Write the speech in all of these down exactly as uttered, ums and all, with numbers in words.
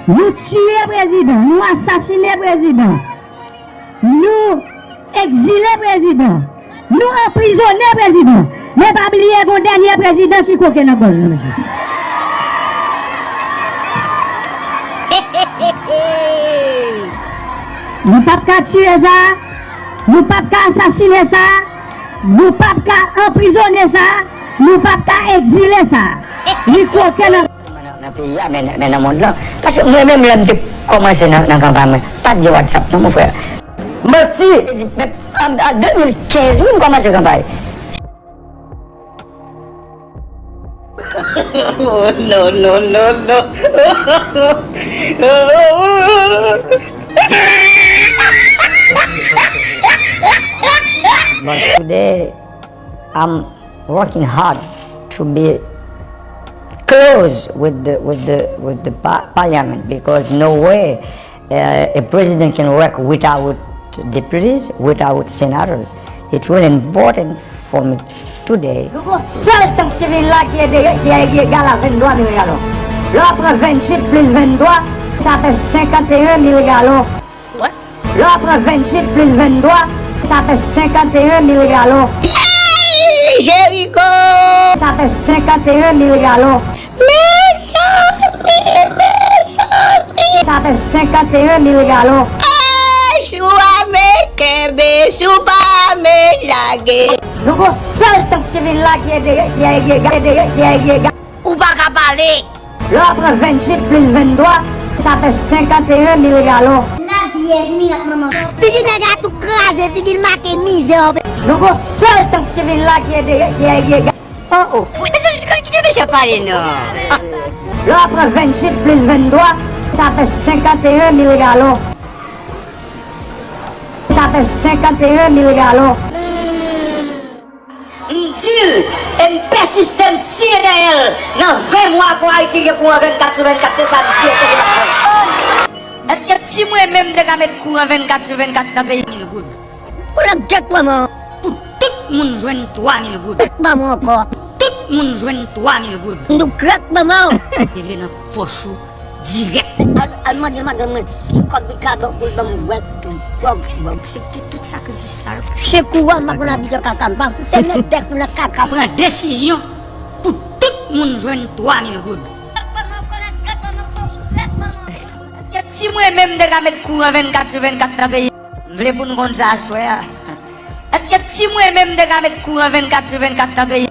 Nou tiye prezidan, nou asasine prezidan, nou egzile prezidan, nou anprizone prezidan. Men pa bliye gon dènye prezidan ki koke nan gòj nou, mesye. Nou p ap ka tiye sa, nou p ap ka asasine sa, nou p ap ka anprizone sa, nou p ap ka egzile sa. Li koke nan Nan, nan peyi a, men, men nan mond lan. Paske mwen menm, lè m te kòmanse nan, nan kanpay mwen, pa t gen WhatsApp non, mon frè. Manti! Te di, men, an, an de mil kenz, wi, m kòmanse kanpay. Oh, no, no, no, no. But today, I'm working hard to be close with the, with the, with the pa- parliament, because no way, uh, a president can work without deputies, without senators. It's really important for me today. Nou gon sèl tank ki vin la ki ede, ki, ki egal a venntwa mil galon. Lè w pran venntuit plis venntwa, sa fè senkanteyen mil galon. Lè w pran venntuit plis venntwa, sa fè senkanteyen mil galon. Hey, Jeriko! Sa fè senkanteyen mil galon. Mezanmi, mezanmi! Sa fè senkanteyen mil galon. Hey, si w ame, kenbe, si w pa ame, lage. Nou gon sèl tank ki vin la ki ede, ki ede, ki ede, ki ede. Ou pa ka pale. Lè w pran venntuit plis venntwa, sa fè senkanteyen mil galon. La pyès milat manman. Figi nèg la tou kraze, figi l make mizè. Nou gon sèl tank ki vin la ki ede, ki ede. Oh, oh. Fou, desann, kite mesye pale, non. Lè w pran venntuit plis venntwa, sa fè senkanteyen mil galon. Sa fè senkanteyen mil galon. M di l, e m pèsiste, m siye dèyè l. Nan ven mwa pou Ayiti gen kouran vennkat sou vennkat, se sa m di e se li m ap fè. Èske ti mwen menm te ka met kouran vennkat sou vennkat nan peyi? Mil goud. Pou l ap grèt manman. Pou tout moun jwenn twa mil goud. Grèt manman ankò. Pou tout moun jwenn twa mil goud. Nou grèt manman. Leve nan pòch ou dirèk. Al, al mande madanm mwen si kòb li ka ban pou l ban m wèt, gwòg. Mwen aksepte tout sakrifis sa yo. Se kouran m pa konn abitye kaka, m pa koute nèg dèk nan kaka. Pran desizyon pou tout moun jwenn twa mil goud. Èske ti mwen menm te ka met kouran vennkat sou vennkat nan peyi? M vle pou n konn sa aswè a. Èske ti mwen menm te ka met kouran vennkat sou vennkat nan peyi?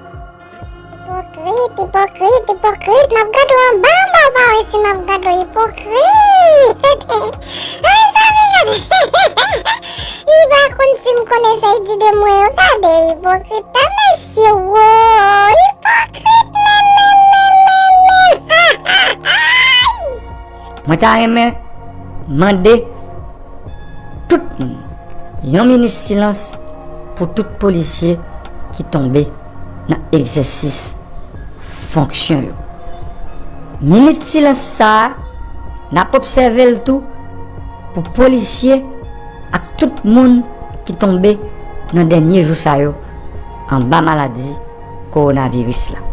Ipokrit, ipokrit, ipokrit, m ap gade w anba, anba, w pa wè si m ap gade w, ipokrit. Mezanmi, gade. Li pa konn si m konnen sa, li di de mwen yo, gade ipokrit la, mesye, wo, ipokrit, men, men, men, men, men. Mwen ta renmen mande tout moun yon minit silans pou tout polisye ki tonbe nan egzèsis fonksyon yo. Minit silans sa a, n ap obsève l tou pou polisye ak tout moun ki tonbe nan dènye jou sa yo anba maladi kowonaviris la.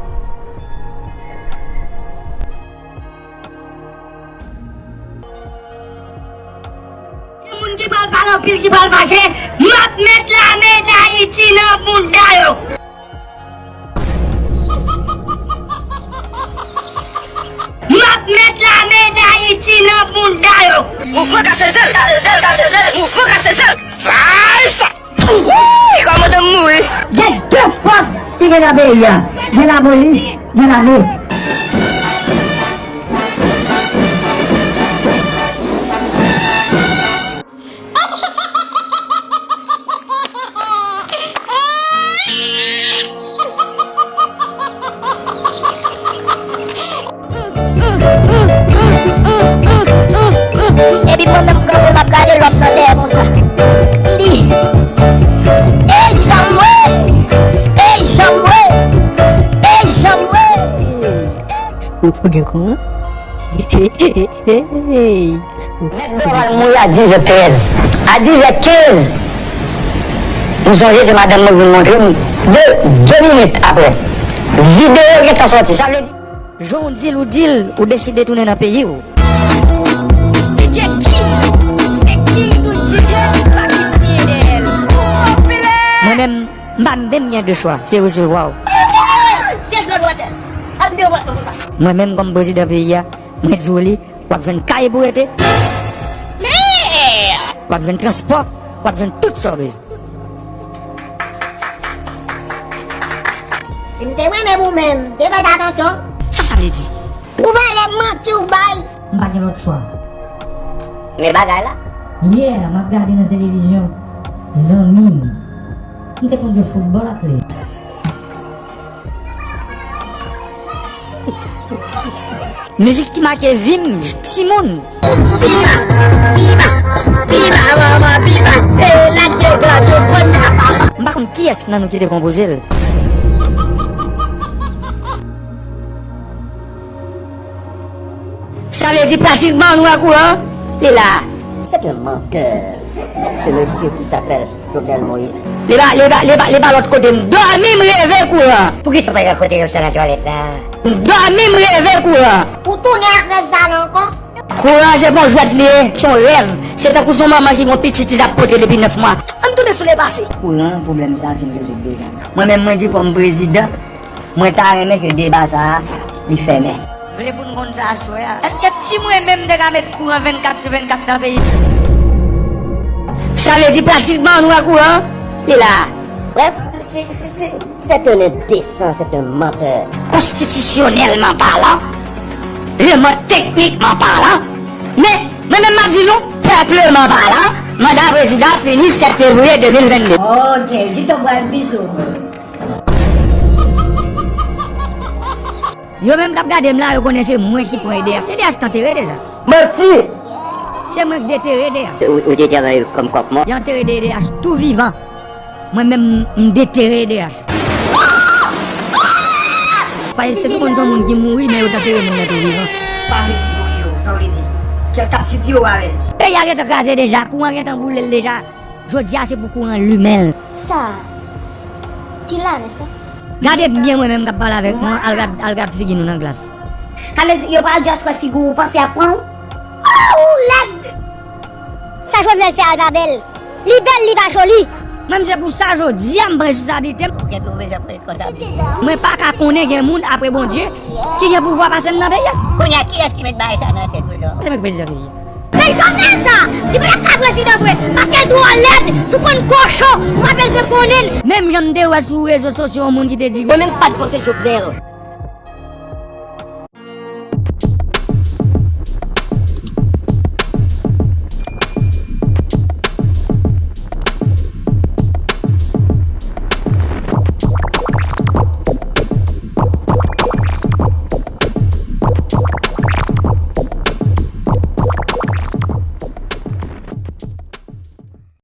Gen moun ki pral pale anpil, ki pral fache, m ap met lame Dayiti nan bouda yo. M ap met lame Dayiti nan bouda yo. Mouvman Kase Zel, Kase Zel, Kase Zel, Mouvman Kase Zel. Fay sa! Wouy, kòmandan m mouri. Gen de fòs ki gen nan peyi a. Gen lapolis, gen lame. Epi mwen menm m kanpe, m ap gade lòt nan dèyè konsa. M di, ey, janm we! Ey, janm we! Ey, janm we! Ou, ou gen kouran? Hey! Mèt Doral mouri a dizè trèz. A dizè kenz, m sonje se madanm mwen ki vin montre m. De, de minit apre, videyo gentan sòti. Sa vle di, jan w di l, ou di l, ou deside tounen nan peyi w. de chwa, se resevwa w. Mwen menm kòm prezidan peyi a, mwen di w li, w ap jwenn kay pou rete. W ap jwenn transpò, w ap jwenn tout sa w bezwen. Si m te renmen w menm, m te fè atansyon. Sa sa vle di? Ou valè manti w bay. M pa gen lòt chwa. Men bagay la. Yè, m ap gade nan televizyon. Zanmi m. M te konn jwe foutbòl ak li. Mizik ki make vi m, timoun. M pa konn kiyès nan nou ki te konpoze l. Sa vle di pratikman nou wè kouran, li la. C'est un menteur, ce monsieur qui s'appelle Jovenel Moïse. Li pa, li pa, li pa, li pa lòt kote, m dòmi m reve kouran. Poukisa w pa rakonte yo sa nan twalèt la? M dòmi m reve kouran. Ou tounen ak rèv sa la ankò? Kouran se pa yon jwèt li ye, se yon rèv. Se tankou se yon manman ki gen yon pitit li t ap pote depi nèf mwa. Ann tounen sou lepase. Kouran, pwoblèm sa a fin rezoud deja. Mwen menm mwen di kòm prezidan, mwen ta renmen ke deba sa a li fèmen. Vle pou n konn sa aswè a. Èske ti mwen menm te ka met kouran vennkat sou vennkat nan peyi? Sa vle di pratikman nou wè kouran, li la. Bref, se, se, se, c'est un indécent, c'est un menteur. Konstitisyonèlman palan, lèman teknikman palan, men, mwen menm m ap di nou, pèpleman palan, manda prezidan fini sèt fevriye de mil vennde. Ok, Jito Braz, bizou. Yo menm k ap gade m la, yo konnen se mwen ki pran E D H. E D H t antere deja. Manti! Se mwen k detere E D H. Se ou, ou te travay kòm kòk mò? Yo antere E D H tou vivan. Mwen menm, m detere E D H. Paske se sou konn se yon moun ki mouri, men yo t antere moun nan tou vivan. Pa vle pou yo, sa w vle di? Kiyès k ap sitiye w avè l? Peyi a gentan kraze deja, kouran gentan boule l deja. Jodi a se pou kouran limen l. Sa, ti la, nèspa? Gade m byen mwen menm k ap pale avèk nou an, al gad, al gad figi nou nan glas. Sa vle di, yo pral just wè figi w, panse ap pran w? Oh, ou lèd! Sa Jovenel fè a pa bèl. Li bèl, li pa joli. Mwen menm se pou sa jodi a m pran responsablite m. Ou gen pou bezwen pran responsablite. Mwen pa ka konnen gen moun apre Bondye ki gen pouvwa pase m nan peyi a. Kounye a, kiyès ki met bagay sa nan tèt ou, non? Se mwen ki prezidan peyi a. Men Jovenel sa, li pa t ap ka prezidan vre, paske l twò lèd, sou konn kochon, ou pa bezwen konnen l. Menm jan m te wè sou rezo sosyo yon moun ki te di. Mwen menm pa t vote Jovenel.